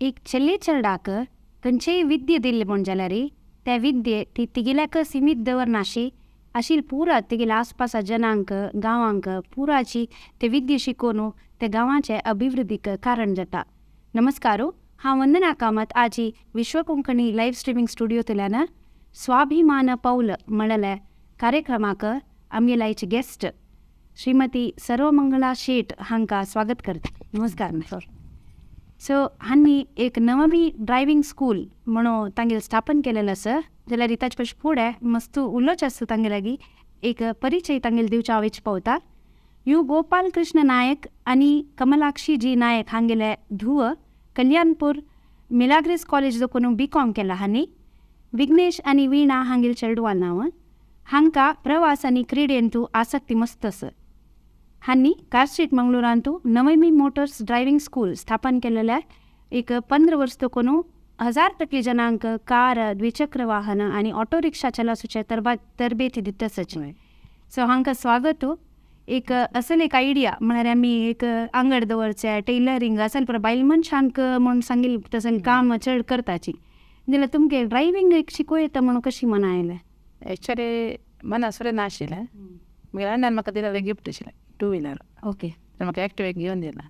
एक चले चेरडाक खंयचेय विद्या दिल्ली म्हूण जाल्यार त्या विद्ये ती तिगेल्याक सिमीत दवरनाशी आशिल्ली पुरा तिगेल्या आसपासा जनांक गांवांक पुराची ते विद्या शिकोवन ते गांवाचे अभिवृद्धीक कारण जाता. नमस्कार, हांव वंदना कामत आजी विश्व कोंकणी लायव्ह स्ट्रिमींग स्टुडियोंतल्यान स्वाभिमान पावल म्हणलेल्या कार्यक्रमाक आमगेले आयचे गेस्ट श्रीमती सर्वमंगला शेट हांकां स्वागत करता. नमस्कार मॅम. सो हांणी एक नवमी ड्रायव्हिंग स्कूल म्हणून तांगेलें स्थापन केलेलें आसा, जाल्यार ताचे पयशे फुडें मस्त उलोवचें आसा तांगे लागीं एक परिचय तांगेले दिवचो हांव इच्छा पावता. यु गोपाल कृष्ण नायक आनी कमलाक्षी जी नायक हांगेले धुव कल्याणपूर मिलाग्रीस कॉलेज देखून बी.कॉम केला हांणी. विघ्नेश आनी वीणा हांगेले चेडवां नांव. हांकां प्रवास आनी क्रिडेंतू आसक्ती मस्त आसा. हांणी कार स्ट्रीट मंगळूरांतू नवमी मोटर्स ड्रायव्हिंग स्कूल स्थापन केलेले. एक 15 वर्स देखून हजार तकली जनांक कार, द्विचक्र वाहन आनी ऑटो रिक्षा चलासूचे तरबेती दिता आसाची. सो हांकां स्वागत. एक असल एक आयडिया म्हळ्यार आमी एक आंगड दवरचे, टेलरींग असल पुरो बायल मनशांक म्हूण सांगिल्लें तसलें काम चड करताची, जाल्यार तुमगे ड्रायव्हिंग एक शिकूं येता म्हणून कशी मना आयलें? एक्चुअली मना सुद्दां नाशिल्लें. म्हगेल्या अण्णान म्हाका दिलेलें गिफ्ट आशिल्लें टू व्हिलर. म्हाका एक्टिवा घेवन दिला.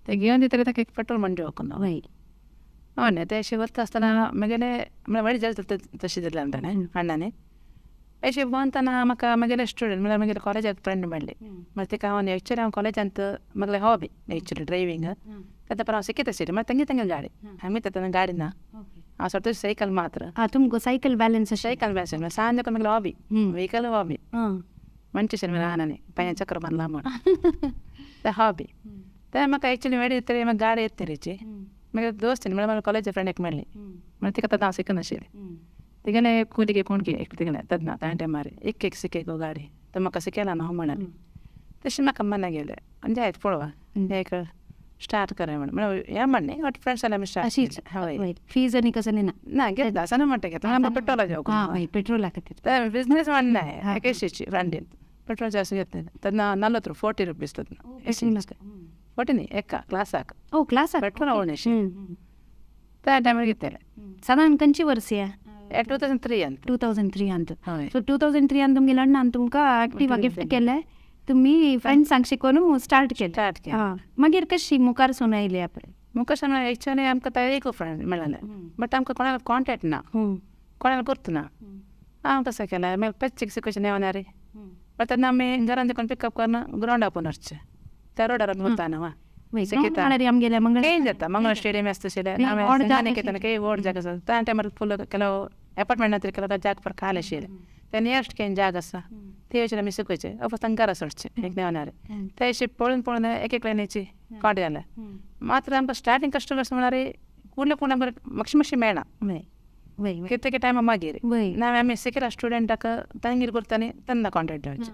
ते घेवन दितकीर ताका एक पेट्रोल म्हण दिवंक ना. हय, ते अशें वता आसतना म्हगेले म्हळ्यार व्हडलें जालें तशें दिलें ताणें अण्णांनी. अशें भोंवतना म्हाका म्हगेले स्टुडंट म्हळ्यार म्हगेले कॉलेजाक फ्रेंड मेळ्ळी. मागीर तिका हांव एक्चुअली हांव कॉलेजांत म्हगेलें हॉबी एक्चुअली ड्रायव्हिंग. तेन्ना पण हांव शिकयत आशिल्लें, मागीर तेंगे तेंगे गाडी आमी तेन्ना गाडी ना, हांव स्वता सायकल मात्र. आं, तुमकां सायकल बॅलन्स आशिल्लें? सायकल बॅलन्स सांज म्हगेलें हॉबी, व्हिकल हॉबी. म्हणचे आशिल्लें ल्हान पांयां चक्र मारला म्हूण ते हॉबी. ते म्हाका एक्चुअली वेळ तरी म्हाका गाडी येत तरेची. मागीर दोस्त म्हळ्यार म्हाका कॉलेज फ्रेंड एक मेळ्ळी, मागीर तिका तेन्ना हांव शिकनाशिल्लें. तिगेले कुलिगे कोण एक तिगेले तेन्ना त्या टायमार एक एक शिकय गो गाडी, तो म्हाका शिकयला ना म्हणाली. तशें म्हाका मना गेलें आनी जायत पळोवा एक स्टार्ट कर म्हण म्हळ्यार हें म्हणलें बट फ्रेंड्स आमी स्टार्ट. हय. फीज आनी कसलें ना? ना, घेतला आसा म्हणटा घेतला आमकां पेट्रोला जावं. आं हय, पेट्रोला खातीर. ते बिजनेस म्हणलें एकेशीची फ्रेंडीन पेट्रोल जास्त घेतलें तेन्ना 40 40 रुपीज तेन्ना, 40 न्ही एका क्लासाक. ओ, क्लासाक. पेट्रोल आवडनाशिल्लें त्या टायमार घेतलें. सादारण खंयची वर्स या? 2003 अंत. 2003 अंत. हय. सो 2003 आन तुमगेल्या अण्णान तुमकां एक्टिवा गिफ्ट केलें, तुमी फ्रेंड्सांक शिकोवन स्टार्ट केलें. स्टार्ट केलें. आं, मागीर कशी मुखार सून आयली आपणें? मुखार म्हळ्यार एक्चुअली आमकां तो एक फ्रेंड मेळ्ळें, बट आमकां कोणाक कॉन्टेक्ट ना, कोणाक गुर्त ना. हांव कसो केलें, मागीर पेच्चीक शिकोवचें नेवना रे, बट तेन्ना आमी घरान देखून पिकअप करून ग्रावंडार पोवन वचचें, त्या रोडार आमी वता न्हू. म्हळ्यार आमगेल्या मंगळ केय जाता मंगळूर स्टेडियम आसता आशिल्लें, केय व्हड जागा आसा त्या टायमार फुल ಕೆಲವು अपार्टमेंट तरी ಕೆಲವು जाग पर खाली आशिल्लें, ते नियरेस्ट केय जाग आसा ते वचून आमी शिकोवचें, अफ तांकां सोडचें एक नेवनार. ते अशें पळोवन पळोवन एक एकल्याची कॉन्टेक्ट जालें. मात्र आमकां स्टार्टींग कस्टमर्स म्हळ्यार कुडले कोण आमकां मातशें मातशें मेळना कितके टायमा मागीर ना आमी शिकयला स्टुडंटाक तांगेर करता न्ही तेन्ना कॉन्टेक्ट जावचें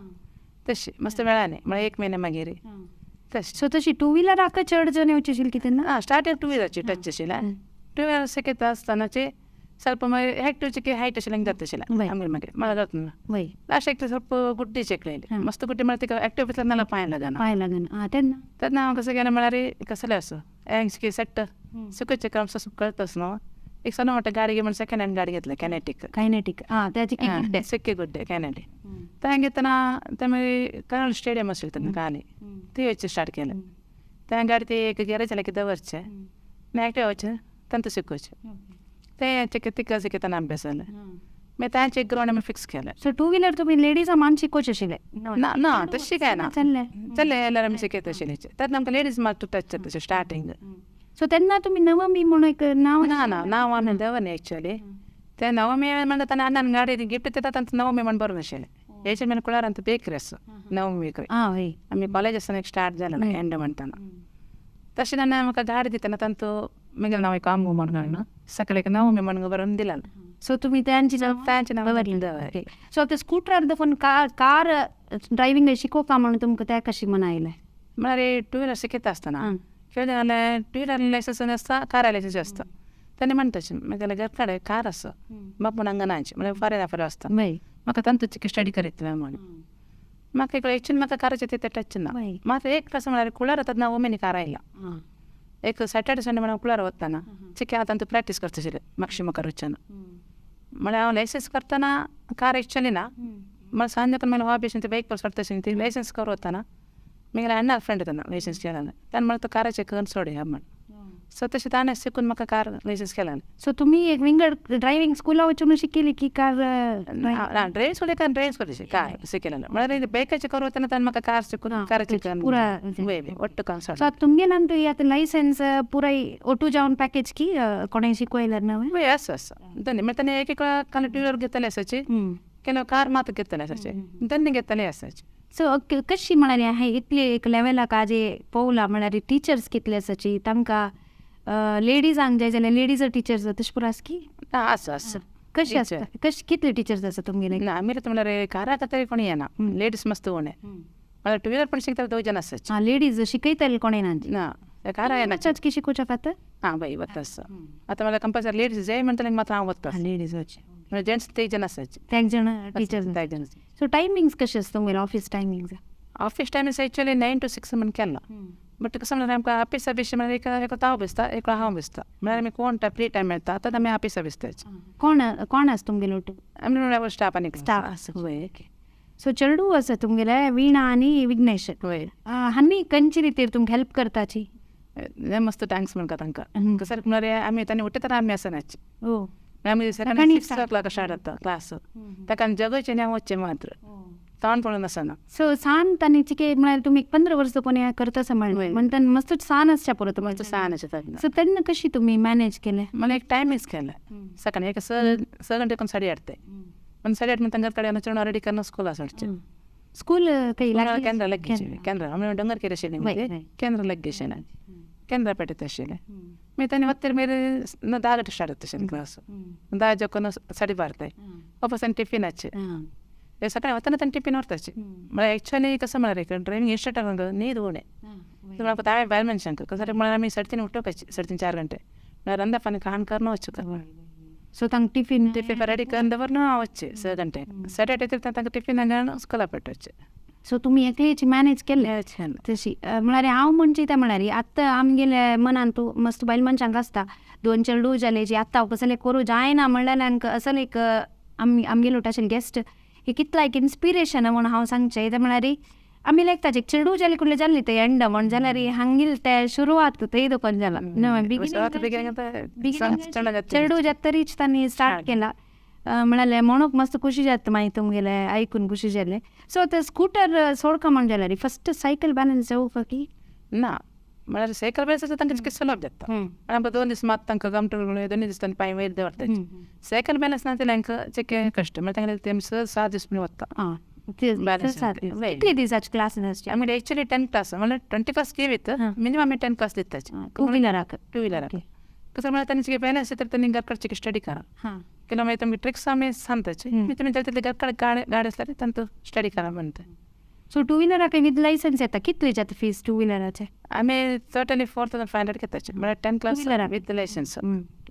तशें मस्त मेळना म्हळ्यार एक म्हयने मागीर तशें. सो तशी टू व्हिलराक चड जण येवचे आशिल्ले की तेन्ना? आं, स्टार्टींग टू व्हिलराची टच आशिल्लें. टू व्हिलर शिकयता आसतनाची ಸ್ವಲ್ಪ मागीर एक्टिवची हायट आशिल्लें जाता आशिल्लें आमगेर मागीर म्हाका जाता ना. लास्ट एक ಸ್ವಲ್ಪ गुड्डी शेकलेली मस्त गुड्डी म्हळ्यार तिका एक्टिव भितर नाल्यार पांय लागना. पांय लागना आं तेन्ना. तेन्ना हांव कसो केलें म्हळ्यार कसलें असो हें सेट शिकोवचें काम कळताच न्हू. एक सण मोठे गाडी घे म्हण सेकंड हँड गाडी घेतली कॅनेटीक. कायनेटीक आं, त्याची सिक्के गुड्डे कॅनेटीक. तें घेतना ते मागीर कर्नल स्टेडियम आशिल्लें तेन्ना खाली थंय वचचें स्टार्ट केलें. त्या गाडी ती एक गॅरेज जाल्यार दवरचें आनी एक्टिवा वचचें तांकां शिकोवचें. ते तिका शिकयतना अभ्यास जालें मागीर तांचे एक ग्रावंड आमी फिक्स केलें. सो टू व्हिलर तुमी लेडीजां मान शिकोवचें आशिल्लें? ना ना, तशें कांय ना, चल्लें चल्लें जाल्यार आमी शिकयता आशिल्लें तेन्ना आमकां लेडीज मात टच जाता तशें स्टार्टींग. सो तेन्ना तुमी नवमी म्हणून एक नांव? ना ना, नांव आमी दवरना एक्चुअली. ते नवमी म्हणटा तेन्ना अण्णान गाडी गिफ्ट दिता तांकां नवमी म्हण बरोवन आशिल्लें. हेचे मेन कुळारांत बेकरी आसा नवमी बेकरी. आं हय. आमी कॉलेज आसतना एक स्टार्ट जालें एंड म्हणटना तशें तेन्ना म्हाका गाडी दितना तांचो म्हगेलें नांव एक अम्मू म्हण घालून सकयल एक नवमी म्हण बरोवन दिलें. सो तुमी तांची तांचें नांव दवरलें. सो आतां स्कुटरार देखून कार ड्रायव्हिंग शिकोवका म्हणून तुमकां तें कशें मना आयलें? म्हळ्यार टू व्हिलर शिकयता आसतना कितें जालें, टू व्हिलर लायसन्स आसता, कारा लायसन्स आसता. तेन्ना म्हणटा म्हगेल्या घर कडेन कार आसा बापूण हांगा नाच म्हळ्यार फॉरेन फॉरेन आसता, म्हाका तांतूची स्टडी करीत म्हण म्हाका एक्चुअली म्हाका काराचें ते टच ना. मात्र एक कसो म्हळ्यार कुळार आतां नवमीनी कार आयला. एक सॅटर्डे संडे म्हणून कुळार वतना चिके हांव तांतू प्रॅक्टीस करता आशिल्लें मागशी मुखार वचून. म्हळ्यार हांव लायसन्स करतना कार एक्चुअली ना, म्हळ्यार सांजे पण मला हॉबी ते बाईक पर सोडता ती लायसन्स कर वतना मागीर अण्णा फ्रेंड येताना लायसन्स केला ताणें म्हणलें तो काराचें करून सोड ह्या म्हण. सो तशें ताणें शिकून म्हाका कार लायसन्स केला. सो तुमी एक विंगड ड्रायव्हिंग स्कुला वचून शिकली की कार? ना, ड्रायव्हिंग स्कूल एका ड्रायव्हिंग स्कूल कार शिकयलें. म्हळ्यार बायकाचें करून वतना ताणें म्हाका कार शिकून काराचें करून पुरा वट्ट काम सोड. सो तुमगे नाम आतां लायसन्स पुराय ओटू जावन पॅकेज की कोणें शिकयल्यार ना? वय आसा आसा दोनी. म्हळ्यार ताणें एक एक काल टू व्हिलर घेतले आसाची, केन्ना कार मात घेतले आसाचे, दोनी घेतले आसाचे. सो कशी म्हळ्यार हांवें इतले एक लेवलाक आज पोवला म्हळ्यार टिचर्स कितले आसाची तांकां लेडीजांक जाय जाल्यार लेडीज टिचर्स तशें पुरो आसा की? ना, आसा आसा. कशी आसता, कशी कितले टिचर्स आसा तुमगेले? ना, आमी म्हळ्यार काराक तरी कोणी येना, लेडीज मस्त उणें. म्हळ्यार टू व्हिलर पण शिकता दोग जाण आसाची. आं, लेडीज शिकयतले कोणें ना? ना, कारा येना. की शिकोवच्या खातीर? आं बाई वता आसा. आतां मला कंपल्सरी लेडीज जाय म्हणटले मात्र हांव वता. लेडीज वचें. म्हळ्यार जेंट्स तेग जाण आसाचे. तेग जाण टिचर्स. तेग जाण. सो टायमिंग्स कशें आसता तुमगेले office timings? Office timings actually 9 to 6 म्हण केला, बट कसं म्हळ्यार आमकां ऑफिसा बेशी म्हळ्यार एक ताव बेसता, एक हांव बेसता. म्हळ्यार आमी कोण फ्री टायम मेळटा आतां आमी ऑफिसा बेसताच. कोण कोण आसा तुमगेलो ಒಟ್ಟು? आमी स्टाफ आनी स्टाफ आसा. वय. सो चेडू आसा तुमगेले वीणा आनी विघ्नेश. वय. हांणी खंयचे रितीर तुमकां हेल्प करताची? मस्त thanks म्हणटा तांकां. कसं म्हळ्यार आमी तांणी उठयतना आमी आसनाची. ओ आमी सकाळी 6 o'clock start जाता क्लास, ताका जगोवचें आनी हांव वचचें मात्र, ताण पडून आसना. सो सान तांणी चिके म्हळ्यार तुमी 15 वर्सां कोणी करता आसा म्हणलें म्हणटना मस्त सान आसच्या पुरो. मस्त सान आसता. सो तेन्ना कशी तुमी मॅनेज केलें? मला एक टायमींग्स केलें सकाळी एक 6 गंटे कोण 8:30 पण 8:30 म्हणटा तांकां कडेन चेडूं रेडी करून स्कुला सोडचें. स्कूल खंय लागीं? केंद्र लागीं, केंद्र आमी डोंगर केरी आशिल्लें, केंद्र लागीं आशिल्लें, केंद्रा पेटेंत आशिल्लें. मागीर तांणी वत्तेर मागीर 10 गंटे स्टार्ट जाता आशिल्लें क्लास, 10 जावन 12:30 वापस आनी टिफिनाचें. सकाळी वतना तांणी टिफिन व्हरताची. म्हळ्यार एक्चुअली कसं म्हळ्यार ड्रायव्हिंग इन्स्ट्रक्टर न्हीद उणें म्हळ्यार हांवें बायल मनशांक कसं म्हळ्यार आमी 3:30 उठोवपाची, 3:30 4 गंटे म्हळ्यार रंदापानी खाण करून वचूं. सो तांकां टिफिन टिफिन रेडी करून दवरून हांव वचचें 6 गंटे. 8:30 तांकां टिफिन घालून स्कुला पेटोवचें. सो तुमी एकलेची मॅनेज केल्लें तशी. म्हळ्यार हांव म्हणचे तें म्हळ्यार आतां आमगेले मनान तूं मस्त बायल मनशांक आसता दोन चेडूं जाले जी आतां हांव कसलें करूं जायना म्हणल्यार आमकां असले एक आमी आमगेलो आशिल्ले गेस्ट हे कितलो एक इन्स्पिरेशन म्हूण हांव सांगचें. तें म्हळ्यार आमी लेखताचे चेडूं जालें कुडलें जाल्लें तें एंड म्हण जाल्यार हांगेल तें सुरवात थंय दोकोन जाला. चेडूं जातरीच तांणी स्टार्ट केला म्हळ्यार म्हणूंक मस्त खुशी जाता मागीर तुमगेलें आयकून खुशी जालें. सो आतां स्कूटर सोडका म्हण जाल्यार फस्ट सायकल बॅलन्स जावपा की ना? म्हळ्यार सायकल बॅलन्स तांकां सुलभ जाता. आमकां 2 दीस मात तांकां गमटो 2 दीस तांणी पांय वयर दवरता. सायकल बॅलन्स ना जाल्यार तांकां चेके कश्ट म्हळ्यार तांकां 6 7 दीस म्हणून वता. कितले दिसाचे क्लास आसचे? आमी एक्चुअली 10 क्लास म्हळ्यार 20 क्लास घेवीत, मिनिमम आमी 10 क्लास दिताचे टू व्हिलराक. टू व्हिलराक कसं म्हळ्यार तांणी बॅलन्स तर तांणी घरकडचे स्टडी करा किंवा मागीर तुमगे ट्रिक्स आमी सांगताचे, मागीर तुमी जाय तितले घरकडे गाडी आसल्यार तांकां स्टडी करा म्हणटा. सो टू व्हिलराक विथ लायसन्स येता कितले जाता फीज टू व्हिलराचे? आमी टोटली 4500 घेताचे म्हळ्यार 10 class with licence.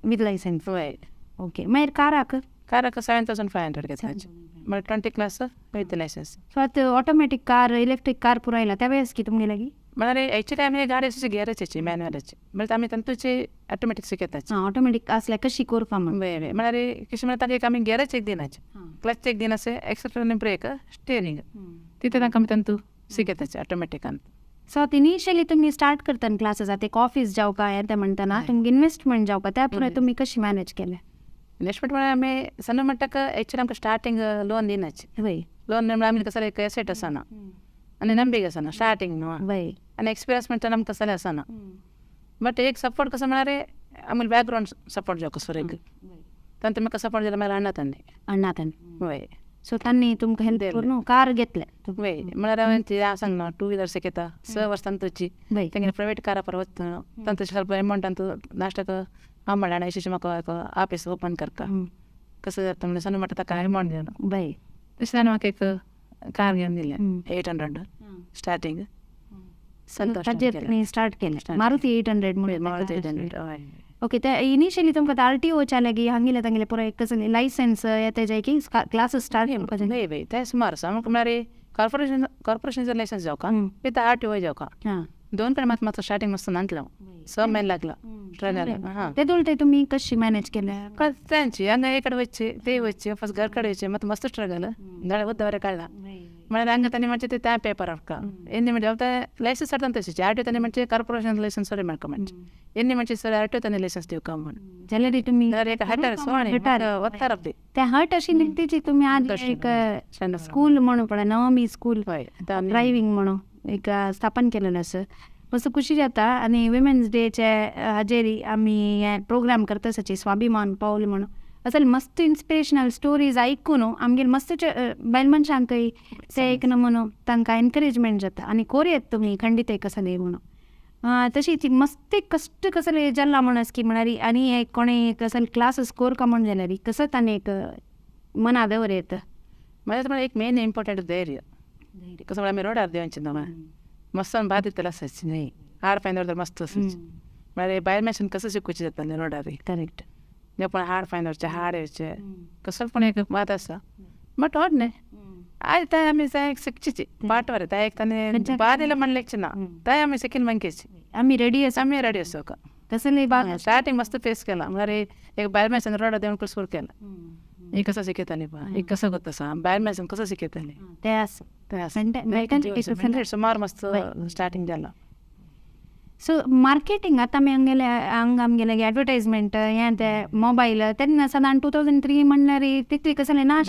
With licence. वय. ओके. मागीर काराक? काराक 7500 घेताचे म्हळ्यार 20 क्लास विथ लायसन्स. सो आतां ऑटोमॅटीक कार इलेक्ट्रीक कार पुरायला त्या वेळेस की तुमगे लागीं? म्हळ्यार एक्चुअली आमी गाडी अशी गियराची मॅन्युअलाची म्हळ्यार आमी तांतूची ऑटोमॅटीक शिकयताची. आं, ऑटोमॅटीक आसल्यार कशी करपा म्हण? वय वय. म्हळ्यार कशें म्हळ्यार तांकां एक आमी गियराचे एक दिनाचे, क्लच एक दिनाचे, एक्सेलेटर आनी ब्रेक स्टेरींग तितून तांकां आमी तांतू शिकयताचे ऑटोमॅटिकान. सो आतां इनिशियली तुमी स्टार्ट करतना क्लासीस आतां एक ऑफीस जावका हें तें म्हणटना तुमकां इन्वेस्टमेंट जावका त्या पुराय तुमी कशी मॅनेज केलें? इन्वेस्टमेंट म्हळ्यार आमी सण्ण म्हणटाक एक्चुअली आमकां स्टार्टींग लोन दिनाचे. वय. लोन म्हळ्यार आमी कसलें एक एसेट आसना आनी नंबीक आसना स्टार्टींग न्हू. वय. आनी एक्सपिरियन्स म्हणटा आमकां कसलें आसना, बट एक सपोर्ट कसो म्हळ्यार आमी बॅकग्रावंड सपोर्ट जावं कसो एक तांतूं म्हाका सपोर्ट दिला म्हळ्यार अण्णा तांणी. अण्णा तांणी. वय. सो तांणी तुमकां हेल्प करून कार घेतलें. वय. म्हळ्यार हांवें ती हांव सांगना टू व्हिलर शिकयता 6 वर्सां तांतूची तेंगे प्रायवेट कारा पर वता तांतू ಸ್ವಲ್ಪ अमावंट अंतू लास्टाक हांव म्हणलें अशें अशें म्हाका एक ऑफीस ओपन करता कसं जाता म्हणल्यार सण्ण म्हणटा ताका अमावंट दिना. वय. तशें ताणें म्हाका एक कार घेवन दिलें 800 स्टार्टींग. ताजेर तुमी स्टार्ट केलें मारुती 800 म्हणून. मारुती 800. हय. ओके. ते इनिशियली तुमकां आर टी ओच्या लागीं हांगिले तांगेले पुराय कसलें लायसन्स येता जाय की क्लासीस स्टार्ट करपाचें? वय वय, तें सुमार आसा. आमकां म्हळ्यार कॉर्पोरेशनाचें लायसन्स जावका with R T O जावका. दोन कडेन मात मातसो स्टार्टींग मस्त नातलो 6 महिने लागलो स्ट्रगल. हां ते तुमी कशी मॅनेज केले? त्यांची हांगा हे कडेन वचचे ते वचचे फस्ट घर कडेन वचचे मात मस्त स्ट्रगल उद्दवरे काडला म्हळ्यार हांगा तांणी म्हणचे ते त्या पेपर हाडका एन्नी म्हणजे ते लायसन्स हाडटा तशें आर टी ओ तांणी म्हणचे कार्पोरेशन लायसन्स सरी म्हाका म्हणचे एन्नी म्हणचे सर आर टी ओ तांणी लायसन्स दिवका म्हण जाल्यार तुमी एक हटार सोणी वत्तार दी ते हट अशी निमतीची तुमी आज एक स्कूल म्हणून पळय नवमी स्कूल ड्रायव्हिंग म्हणून एक स्थापन केलेलं आसा. मस्त खुशी जाता आनी विमेन्स डेचे हाजेरी आमी हे प्रोग्राम करता आसाची स्वाभिमान पावल म्हणून असल मस्त इन्स्पिरेशनल स्टोरीज आयकून आमगेर मस्त बायल मनशांकय ते एक म्हणून तांकां एनकरेजमेंट जाता आनी कोरयेत तुमी खंडीत एक कसले म्हणून. तशी ती मस्त कश्ट कसले जाला म्हण की म्हळ्यार आनी एक कोणें कसले क्लासीस कोरका म्हण जाल्यार कसो ताणें एक मना दवर येता. म्हळ्यार एक मेन इम्पॉर्टंट धैर्य. कसं म्हळ्यार आमी रोडार देंवचे न्हू मस्त बादितले आसाची न्ही हाड पांय दवरता मस्त आसाची म्हळ्यार बायल मनशान कसं शिकूचें जाता रोडार. करेक्ट. जे पण हाड पांय दवरचे हाड येवचे कसो पण एक वाद आसा बट ओड न्ही आयज ते आमी जाय शिकचीची पाटवार ते एक ताणें बादिला म्हणल्याची ना ते आमी शिकीन मंकेची आमी रेडी आसा. आमी रेडी आसा. तसले स्टार्टींग मस्त फेस केला म्हळ्यार एक बायल मनशान रोडार देंवन कसो सुरू केला एक कसो शिकयताली पा एक कसो करता आसा बायल मनशान कसो शिकयताली ते आसा ते आसा सुमार मस्त स्टार्टींग जाला. सो मार्केटिंग आतां आमी आमगेले हांगा आमगेले एडवर्टायजमेंट हें ते मोबायल तेन्ना सादारण 2003 म्हणल्यार तितली कसलें ना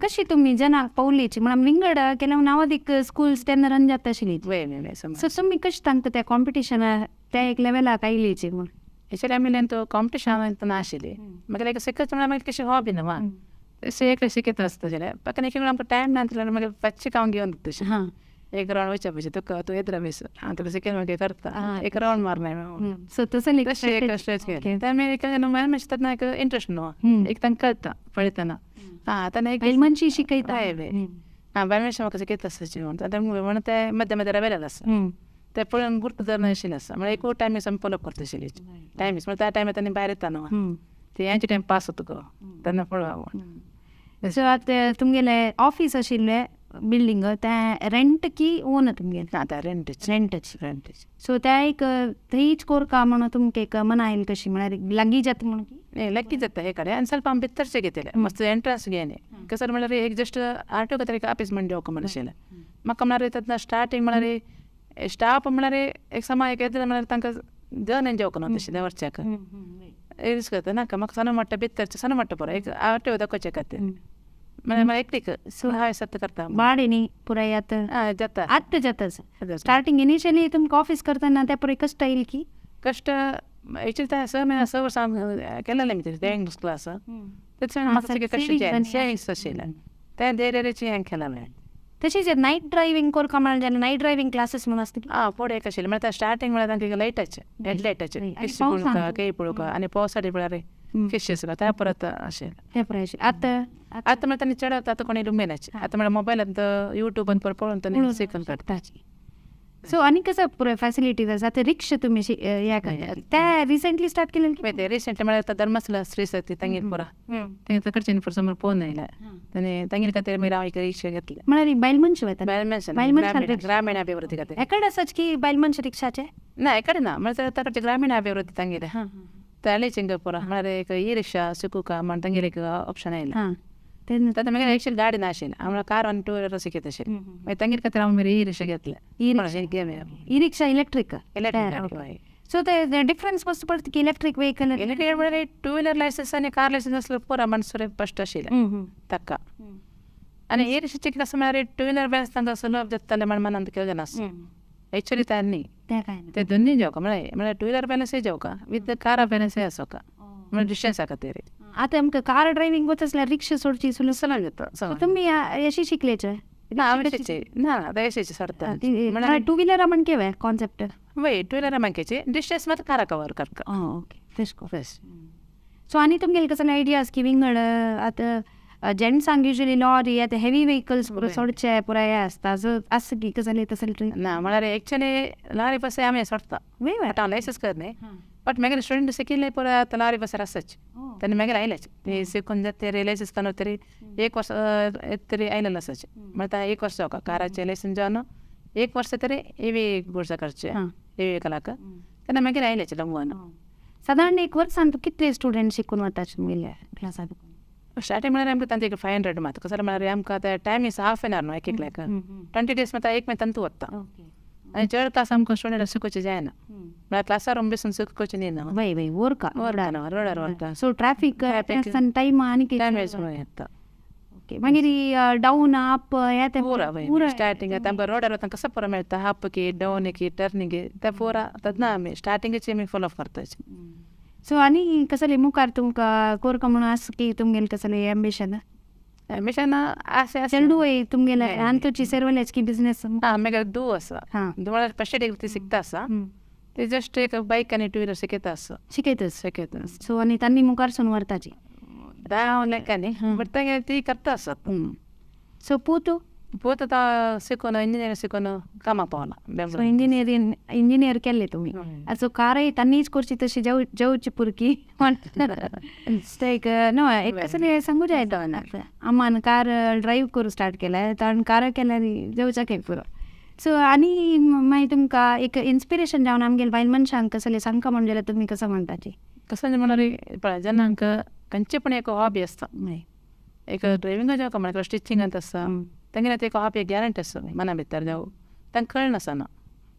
कशी तुमी जनाक पावलीची म्हळ्यार विंगड केल्यार नावादीक स्कुल्स तेन्ना रन जाता आशिल्ली. सो तुमी कशें तांकां त्या कॉम्पिटिशना त्या एक लेवलाक आयलीची म्हूण? एक्चुअली आमी तो कॉम्पिटिशन नाशिल्ली मागीर एक शिकत म्हळ्यार मागीर कशी हॉबी न्हू तशें एकलें शिकयता आसता जाल्यार बाकी एक आमकां टायम ना जाल्यार मागीर पांचशे काम घेवन तशें एक रावंड वयच्या पयशे तुका तूं येत बेस हांव तुका शिकयन मागीर करता एक रावंड मारनाय. सो तसो तशें एक स्टेज केलें ते आमी एक मातशें तेन्ना एक इंट्रस्ट न्हू एक तांकां कळटा पळयतना आं तेन्ना एक बायल मनशी शिकयता. आं बायल मनशां म्हाका शिकयता आसता म्हूण म्हणून ते मध्य मध्य अवेलेबल आसा ते पळोवन गुर्त धरना आशिल्लें आसा म्हळ्यार एक टायमीस आमी फॉलोअप करता आशिल्ली टायमीस म्हळ्यार त्या टायमार तेन्ना भायर येता न्हू ते यांचे टायम पास जाता तुका तेन्ना पळोवप. सो आतां तुमगेलें ऑफीस आशिल्लें बिल्डींग तें रेंट की ओन तुमगेलें? ना तें रेंटच. रेंटच. रेंटच. सो त्या एक थंयच कोरका म्हणून तुमकां एक मना आयल कशी म्हळ्यार लागीं जाता म्हणून? लागीं जाता हे कडेन आनी ಸ್ವಲ್ಪ आमी भितरचें घेतलें मस्त एंट्रन्स घेयलें कसं म्हळ्यार एक जस्ट आर टी ओ एक ऑफीस म्हण जेवका म्हण आशिल्लें म्हाका म्हळ्यार तेन्ना स्टार्टींग म्हळ्यार स्टाफ म्हळ्यार एक समा एक येतले म्हळ्यार तांकां जन जेवका न्हू तशें दवरच्याक रिस्क जाता नाका म्हाका सण मोट्टा भितरचें सण मोट्टा बरो एक आर टी ओ दाखोवचें खातीर म्हळ्यार म्हाका एकटीक हांवें सत्य करता भाडें न्ही पुराय आतां जाता आतां जाता स्टार्टींग इनिशियली तुमकां ऑफीस करतना ते पुराय कश्ट येयल की? कश्ट एक्चुअली ते 6 म्हयने 6 वर्सां केलेलें मी ड्रायव्हिंग क्लास तेच म्हाका कश्ट सेविंग्स आशिल्लें तें धैर्याचें हें केलां हांवें. तशीच नायट ड्रायव्हिंग कोरका म्हळ्यार जाल्यार नायट ड्रायव्हिंग क्लासीस म्हणून आसता? आं फुडें एक आशिल्लें म्हळ्यार स्टार्टींग म्हळ्यार तांकां लायटाचें हेडलायटाचें कशी पळोवका केय पळोवका आनी पावसाळी म्हळ्यार कशी आसता त्या परत अशें तें पुराय आशिल्लें. आतां आतां म्हळ्यार तांणी चड आतां कोणी लुमेनाचे आतां म्हळ्यार मोबायलांत युट्यूबान पळोवन तांणी शिकून काडटा. सो आनी कसं पुराय फॅसिलिटीज आसा आतां रिक्षा तुमी ते रिसेंटली स्टार्ट केलें? ते रिसेंटली म्हळ्यार आतां धर्मस्थळ श्री शक्ती तांगेर पुरा तांगे कडच्यान समोर फोन आयला तांणी तांगेर खातीर मागीर हांव एक रिक्षा घेतली. म्हळ्यार बायल मनशां वता? बायल मनशां ग्रामीण अभिवृद्धी खातीर. एकडे आसाच की बायल मनशां रिक्षाचे? ना एकडे ना म्हळ्यार ताकडचे ग्रामीण अभिवृद्धी तांगेर तळेचिंग पुरा म्हळ्यार एक ई रिक्षा शिकूका म्हण तांगेर एक ऑप्शन आयलें. तेन्ना मागीर एक्चुअली गाडी नाशिल्ली हांव कार आनी टू व्हिलर शिकयता आशिल्लें मागीर तांगेर खातीर हांव मागीर ई रिक्षा घेतलें. E rickshaw electric? Electric. So ते डिफरन्स मस्त पडटा की इलेक्ट्रीक व्हेकल इलेक्ट्रीक म्हळ्यार टू व्हिलर लायसन्स आनी कार लायसन्स आसल्यार पुरा म्हणसर फस्ट आशिल्लें ताका आनी ई रिक्षाचें कितें आसा म्हळ्यार टू व्हिलर बॅलन्स तांकां सुलभ जातलें म्हण मनांत केलें नासता. एक्चुअली तें न्ही ते दोनूय जेवका म्हळ्यार म्हळ्यार टू व्हिलर बॅलन्सूय जेवका विथ कार बॅलन्सूय आसोका म्हळ्यार डिस्टन्सा खातीर. आतां आमकां कार ड्रायव्हिंग वता आसल्यार रिक्षा सोडची सुलभ जाता. तुमी अशी शिकलेचे? ना हांव ना आतां अशें सोडटा टू व्हिलरा म्हण केवे कॉन्सेप्ट? वय टू व्हिलरा मागचे डिस्टन्स मात कारा कवर करता. ओके तशें कर. सो आनी तुमगेले कसले आयडियाज की विंगड आतां जेंट्सांक युजली लॉरी आतां हेवी व्हेकल्स पुरो सोडचे पुराय हें आसता सो आसा की कसलें तसलें? ना म्हळ्यार एक्चुअली लॉरी बस आमी सोडटा बट हांव लायसन्स कर न्ही बट मागीर स्टुडंट शिकिल्ले पुरो आतां लॉरी बसार आसाच तेन्ना मागीर आयल्याच ते शिकून जातरी लायसन्स काडून तरी एक वर्स तरी आयलेलें आसाच म्हळ्यार एक वर्स जावका काराचें लायसन्स जावन एक वर्स तरी हेवी कोर्सा करचे हेवी कलाक तेन्ना मागीर आयलें लंगवान. सादारण एक वर्सान कितले स्टुडंट शिकून वता तुमगेल्या क्लासाक? स्टार्टिंग म्हळ्यार आमकां तांचे 500 मात कसो म्हळ्यार आमकां आतां time is half an our न्हू एक एकल्याक 20 डेज मात एक मागीर तांतू वता आनी चड क्लास आमकां स्टुडंट शिकोवचें जायना म्हळ्यार क्लासार रूम बसून शिकोवचें न्ही ना. वय वय वोरका वोरका ना रोडार वरता. सो ट्रॅफिक टायम आनी टायम वेस्ट म्हणून येता. ओके मागीर डावन अप हे ते पुरा वय स्टार्टिंग आतां आमकां रोडार वता कसो पुरो मेळटा अप की डावन की टर्निंग ते पुरा तेन्ना आमी स्टार्टिंगेची आमी फॉलो करताची. सो आनी कसले मुखार तुमकां कोरका म्हणून आसा की तुमगेलें कसलें एम्बिशन? एम्बिशन आसा चेडूं तुमगेलें आनी तुजी सेरवल्याच की बिजनेस? आं मागीर धूव आसा, धूव म्हळ्यार फर्स्ट डिग्री ती शिकता आसा, ती जस्ट एक बायक आनी टू व्हिलर शिकयता आसा. शिकयता शिकयता. सो आनी तांणी मुखार सून व्हरताची हांव लेखा न्ही बट तांगे ती करता आसा. सो पूत? पूत आतां शिकून इंजिनियरींग शिकून कामाक पावला. सो इंजिनियरींग इंजिनियर केल्ले तुमी. सो कारय तांणीच करची तशी जेवची पुरकी एक न्हू एक कसलें सांगू जाय तो अम्मान कार ड्रायव्ह करूं स्टार्ट केलें ताण कार केल्यार जेवच्याक पुरो. सो आनी मागीर तुमकां एक इन्स्पिरेशन जावन आमगेले बायल मनशांक कसलें सांगका म्हण जाल्यार तुमी कसो म्हणटाची? कसलें म्हणल्यार पळय जेन्ना आमकां खंयचे पण एक हॉबी आसता, एक ड्रायव्हिंगा जावं म्हळ्यार स्टिचिंगांत आसा तेंगेलें एक हॉबी गॅरंटी आसा मना भितर जावं तांकां कळनासना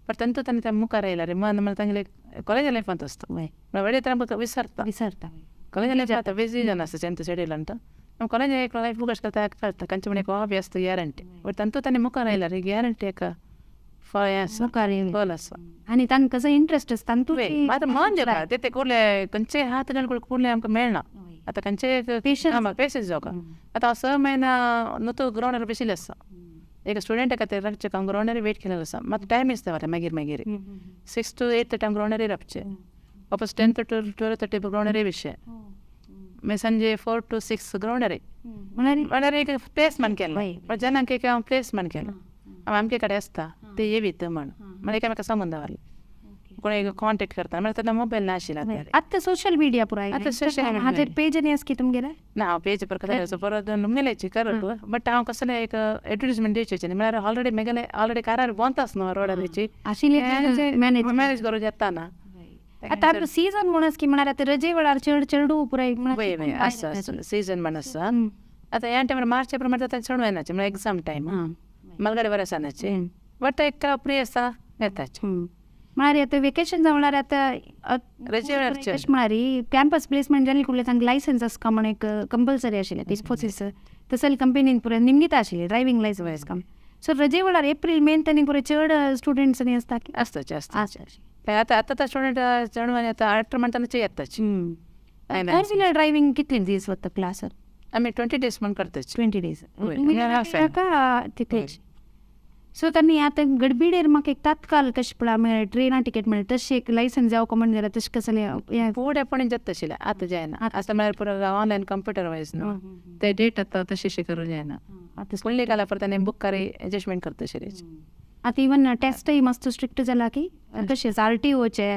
बट तांतू तांणी ते मुखार आयल्यार मन म्हळ्यार तांगेले कॉलेज लायफांत आसता म्हळ्यार वेळ येता आमकां विसरता विसरता कॉलेज लायफ आतां बिजी जावन आसता तेंचो शेड्यूल म्हणटा कॉलेज एक लायफ फुकट करता कळटा खंयचे म्हण एक हॉबी आसता गॅरंटी बट तांतू तांणी मुखार आयल्यार गॅरंटी एक फळ हें आसा फल आसा आनी तांकां कसो इंट्रस्ट आसता मात मन जेवता ते कुर्ले खंयचे हात कुर्ले आमकां मेळना आतां खंयचे पेशन्स जावका आतां 6 म्हयना न्हू तूं ग्रावंडार बशिल्लें आसा एक स्टुडंटा खातीर राखचें हांव ग्रावंडार वेट केलेलो आसा म्हाका टायम आसता वता मागीर मागीर 6 to 8 time ग्रावंडार रावचें वापस 10 to 12:30 ग्रावंडार बसचें मागीर सांजे 4 to 6 ग्रावंडार म्हळ्यार एक प्लेस मान केलें जनांक एक हांव प्लेस मान केलें हांव आमचे कडेन आसता ते येवीत म्हण म्हळ्यार एकामेका संबंद दवरले कोण एक कॉन्टेक्ट करता म्हळ्यार तेन्ना मोबायल नाशिल्लो. आतां सोशल मिडिया पुराय आतां सोशल हाचेर पेज आनी आसा की तुमगेलें? ना हांव पेज परत परत मेलेची करत बट हांव कसलें एक एडवर्टीजमेंट दिवचें न्ही म्हळ्यार ऑलरेडी मेगेले ऑलरेडी कारार बोंतास न्हू रोडार आशिल्लें मॅनेज करूं येता ना. आतां आमकां सीजन म्हणस की म्हळ्यार आतां रजे वेळार चड चेडूं पुराय वय वय आसा आसा सीजन म्हण आसा. आतां ह्या टायमार मार्च एप्रील म्हळ्यार आतां चेडूं येनाचे म्हळ्यार एक्झाम टायम मालगाडी बरें आसानाचे बट एक फ्री आसा येताचे म्हळ्यार आतां वेकेशन म्हळ्यार आतां रजे वेळार कशें म्हळ्यार कॅम्पस प्लेसमेंट जाली कुडले तांकां लायसन्स आसका म्हण एक कंपल्सरी आशिल्लें इन्फोसिस तसले कंपनीन पुराय निमगिता आशिल्लें ड्रायव्हिंग लायसन्स काम. सो रजे वेळार एप्रील मेन तांणी पुराय चड स्टुडंट्स आनी आसता की आसताचे आसता आतां आतां स्टुडंट चेडूं आनी आतां आठ म्हणटा येताची. फोर व्हिलर ड्रायव्हिंग कितले दीस वता क्लास? आमी 20 डेज म्हण करताची. 20 डेज तितलेच. सो तांणी आतां गडबीडेर म्हाका एक तात्काल कशें पळय आमी ट्रेना टिकेट मेळटा तशें एक लायसन्स जावं म्हण जाल्यार तशें कसलें फुडें पण जाता आशिल्लें आतां जायना आतां म्हळ्यार पुरो ऑनलायन कंप्युटर वायज न्हू ते डेट आतां तशें करूं जायना आतां फुडली घाल्या परत आनी बुक एडजस्टमेंट करता आशिल्लें. आतां इवन टेस्टय मस्त स्ट्रिक्ट जाला की तशेंच RTOचे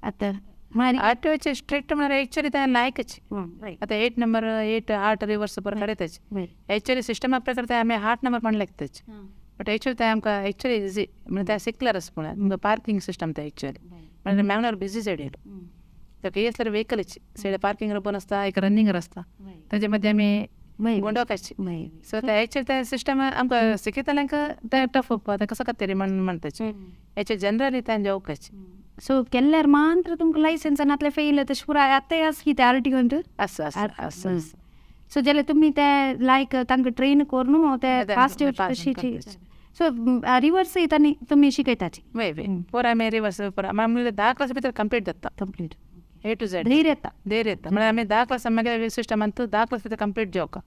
आतां म्हळ्यार RTOचे स्ट्रिक्ट म्हळ्यार एक्चुअली ते लायकच आतां 8 नंबर 8 8 रिवर्स परत काडयताच एक्चुअली सिस्टमा प्रकार ते आमी 8 नंबर म्हण लागताच बट एक्चुअली ते आमकां एक्चुअली इजी म्हळ्यार ते शिकल्यार आसा पळय तुमकां पार्किंग सिस्टम ते एक्चुअली म्हळ्यार मँगलोर बिजी सायडीर ताका असल्यार व्हेकलच सायड पार्किंग रोवन आसता एक रनिंग आसता ताजे मदीं आमी गुंडोवपाची. सो ते एक्चुअली ते सिस्टम आमकां शिकयतल्यांक ते टफ ते कसो करतली म्हण म्हणटाचे एक्चुअली जनरली तें जेवपाचें. सो केल्यार मात्र तुमकां लायसन्स नातलें फेल तशें पुराय आतांय आसा की ते RTO आसा आसा आसा. सो जाल्यार तुमी ते लायक तांकां ट्रेन करून ते फास्ट तशी सो रिवर्सय तांणी तुमी शिकयताची. वय वय पुराय आमी रिवर्स पुराय आमी 10 क्लास भितर कंप्लीट जाता कंप्लीट A to Z धैर्य येता धैर्य येता म्हळ्यार आमी 10 क्लास मागीर सिस्टमांत 10 क्लास भितर कंप्लीट जेवका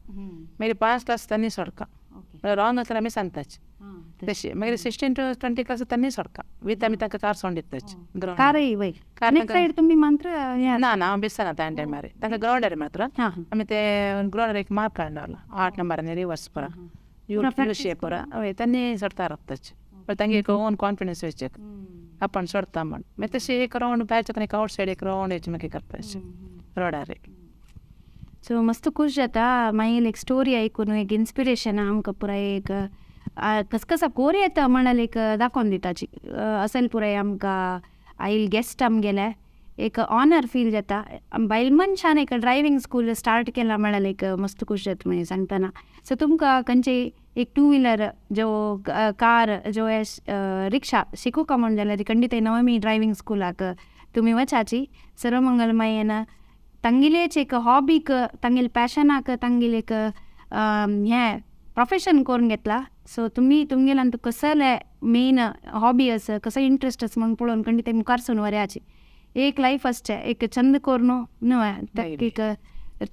मागीर 5 क्लास तांणी सोडका म्हळ्यार रॉंग आसल्यार आमी सांगताच तशें मागीर 16 to 20 class तांणी सोडका विथ आमी तांकां कार सोडून दिताच कारय वय सायड तुमी मात्र ना ना हांव बेसना त्या टायमार तांकां ग्रावंडार मात्र आमी ते ग्रावंडार एक मार्क काडून दवरला 8 नंबरांनी रिवर्स पुरा you shape पुरा हय तांणी सोडता रावताच पण तांगे एक ओन कॉन्फिडन्स वयचें आपण सोडता म्हण मागीर तशें एक रावंड भायरचे एक आवट सायड एक रावंड येवचें मागीर करपाचें रोडार. सो मस्त खूश जाता मागीर एक स्टोरी आयकून एक इन्स्पिरेशन आमकां पुराय एक कस कसा कोर येता म्हणाल एक दाखोवन दिताची. असल पुराय आमकां आयल गेस्ट आमगेले एक ऑनर फील जाता, बायल मनशान एक ड्रायव्हींग स्कूल स्टार्ट केला म्हळ्यार एक मस्त खूश जाता मागीर सांगतना. सो तुमकां खंयचे एक टू व्हिलर जो कार जो रिक्षा शिकूका म्हण जाल्यार खंडीत नवमी ड्रायव्हींग स्कुलाक तुमी वचाची. सर्वमंगलमायेन तांगेलेच एक हॉबीक, तांगेले पॅशनाक तांगेले एक हें प्रोफेशन करून घेतला. सो तुमी तुमगेल्यान कसले मेन हॉबी आसा, कसो इंट्रस्ट आसा म्हण पळोवन खंडीत मुखार सून व्हराची. एक लायफ आसचें एक छंद करून न्हू, ताका एक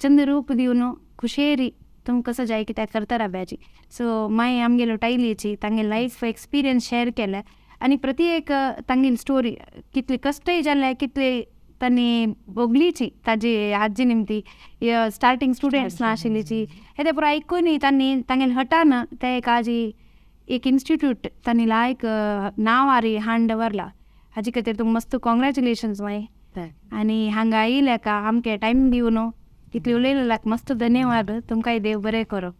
छंद रूप दिवन खुशेरी तुमी कसो जाय कित्याक करता राब्याची. सो मागीर आमगेलो टायलीची तांगे लायफ एक्सपिरियन्स शेअर केले आनी प्रति एक तांगेली स्टोरी कितले कश्टय जाले, कितले तांणी भोगलीची ताजी आजी निमती स्टार्टींग स्टुडंट्स नाशिल्लीची, हे ते पुरो आयकून तांणी तांगेले हटान ते एक आजी एक इन्स्टिट्यूट तांणी लायक नांवारी हाडून दवरला. हाजे खातीर तुमकां मस्त कॉंग्रॅच्युलेशन्स माई. आनी हांगा आयिल्ल्या आमकां टायम दिवन इतले उलयलेल्याक मस्त धन्यवाद. तुमकांय देव बरें करूं.